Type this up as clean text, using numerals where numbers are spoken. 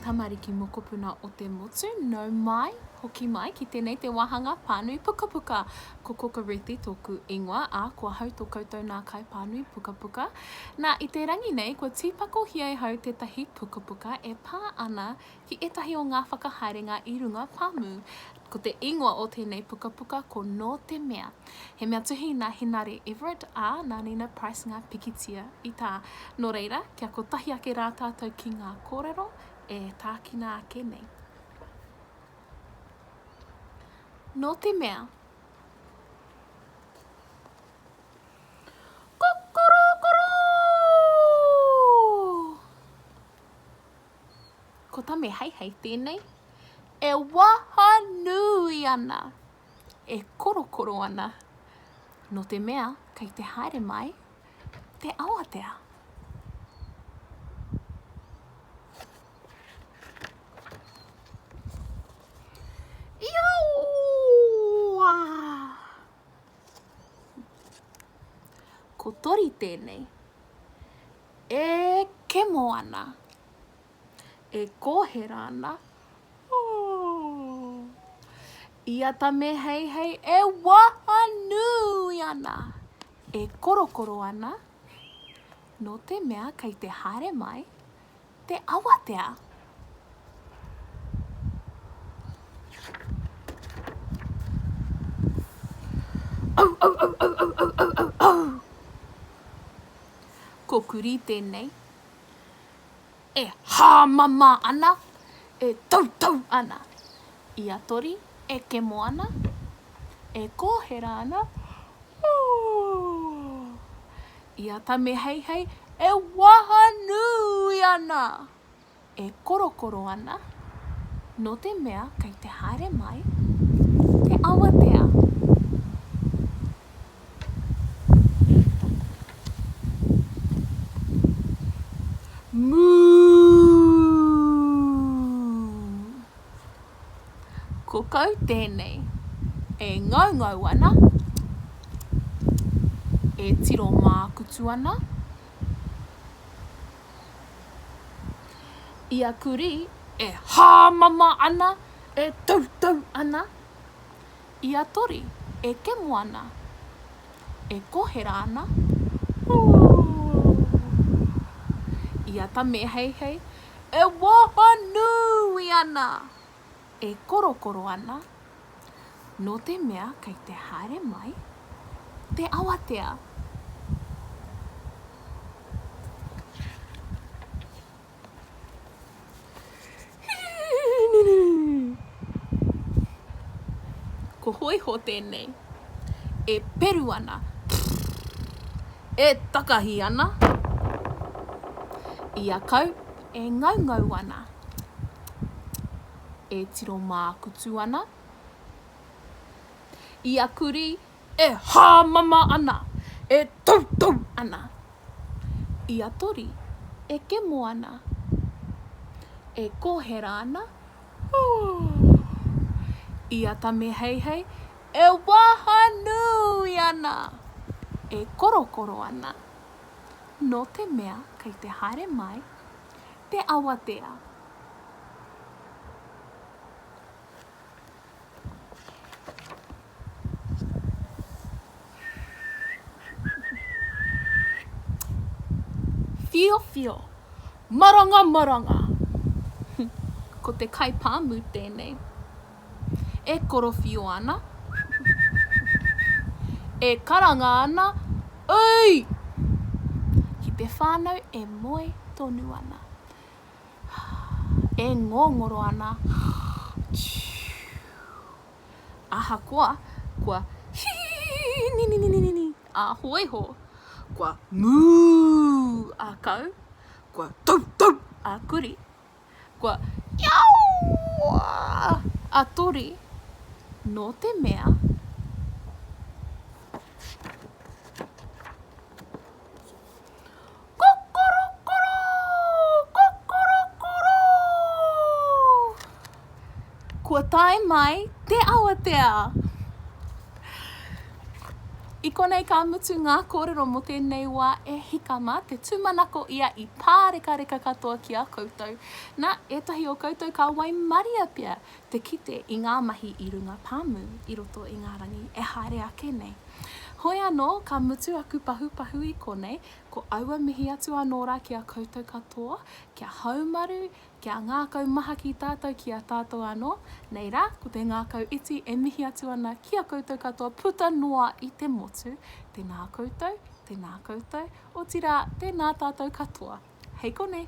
Tamariki mokopuna o te motu, nau mai, hoki mai ki tēnei te wāhanga pānui pukapuka. Ko Koka Ruthie tōku ingoa, ā, ko ahau tō koutou nā kaipānui pukapuka. Nā, i te rangi nei, kua tīpakohia e hau tētahi pukapuka e pā ana ki ētahi o ngā whakahaerenga i runga pāmu. Ko te ingoa o tēnei pukapuka ko Nō te Mea. He mea tuhi nā Henare Everett, ā, nā Nina Price ngā pikitia i tā. Nō reira, kia kotahi ake rā tātou ki ngā kōrero e tākina ake nei. Nō te mea. Kokorokoro! Ko Tame Heihei tēnei e wahanui ana. e korokoro ana, nō te mea kei te haere mai te awatea. Ioa! Ko Tori tēnei. E kemo ana. E kōhera ana. I a Tame Heihei e wahanui ana, e korokoro ana, nō te mea kei te haere mai te awatea. Au, au, au, au, au, au, au, au, au! Ko Kurī tēnei. E hāmama ana, e tautau ana. I a Tori e kemo ana, e kōhera ana, Ooh! I a Tame Heihei e wahanui ana, e korokoro ana, nō te mea kei te haere mai te awatea. Mū! Ko kau tēnei e ngaungau ana, e tiro mākutu ana. I a kurī e hāmama ana, e tautau ana. I a Tori e kemo ana, e kohera ana, I a Tame Heihei e wahanui ana, e korokoro ana, nō te mea kei te haere mai te awatea. Ko Hoiho tēnei. E peru ana. E takahi ana. I a kau e ngaungau ana. E tiro mākutu ana. I a kurī e hāmama ana. E toutou ana. I a Tori e kemo ana, e kōhera ana, I a Tame Heihei e wahanui ana, e korokoro ana, nō te mea kei te haere mai te awatea. Whiowhio, maranga maranga! Ko te kaipāmu tēnei. E korowhio ana, e karanga ana, Ui! Ki te whānau e moe tonu ana. E ngongoro ana, Ahakoa, kua hī-nī-nī-nī-nī-nī a hōiho, kua mū a kau, kua tautau a kurī, kua iau a tori, nō te mea. Kokorokoro! Kokorokoro! Kua tae mai te awatea! I konei ka mutu ngā kōrero mō tēnei wā e hika mā, te tūmanako ia i pārekareka katoa ki a koutou. Nā, ētahi o koutou ka waimaria pea te kite i ngā mahi i runga pāmu i roto i ngā rangi e haere ake nei. Hoi anō, ka mutu aku pahupahu i konei, ko aua mihi atu anō rā ki a koutou katoa, kia haumaru, Kia ngākau mahaki tātou ki a tātou anō, nei rā, ko te ngākau iti e mihi atu ana ki a koutou katoa puta noa i te motu, tēnā koutou, tēnā koutou, otirā, tēnā tātou katoa. Hei konei!